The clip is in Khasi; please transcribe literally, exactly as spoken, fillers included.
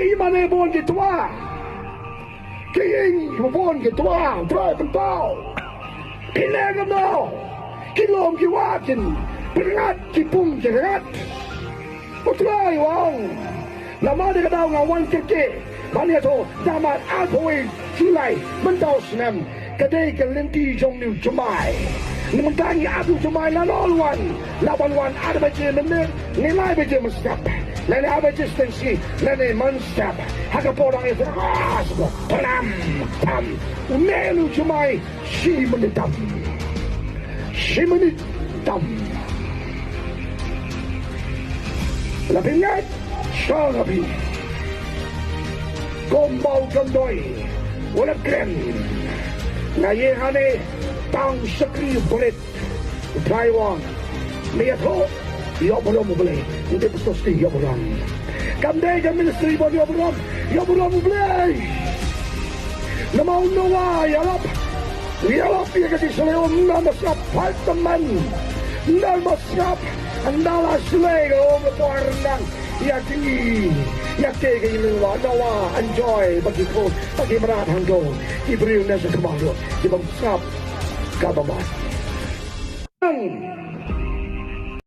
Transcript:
Ki mane bun ki twa. Ki ïing bun ki twa, U Trai pynpaw. Phi ne kumno? Ki lum ki wah kin pynrngat, ki pung ki rngat. U Trai u ong, namar kata nga wan kyrkieh ban ïathuh, da mar arphew wei July mynta u snem, ka dei ka lynti jong une u jumai. Mynta ngi ap u jumai, la nol wan, la ban wan ar baje mynmiet ne lai baje mynstep, lane ar baje shiteng sngi, lane mynstep. Ha ka por dang ïa, ah, sngewbha. Pynam tam. Une u jumai shi minit tam. Shi minit tam. La phi ngeit, shong ha phi. Kumba u kyndoh u la kren. Nga ïeng hangne tang shakri bret. U Trai u ong, me ïathuh, ïoh burom U Blei. Ngi dei pynstad ïoh burom. Kam dei ka ministry ban ïoh burom, ïoh burom U Blei. Namar u Noah ïalap, ïalap ïa ka jingshlei, um, ym don ba sngap, phai tymmen. Ym don ba sngap, ynda la shlei ka um, la por ryndang ïa ki, ïa ki, ka ïing Noah, Noah, enjoy, bad ki khun, bad ki mrad hangto, ki briew ne sha khmat ruh, ki bym sngap, ka bym mat.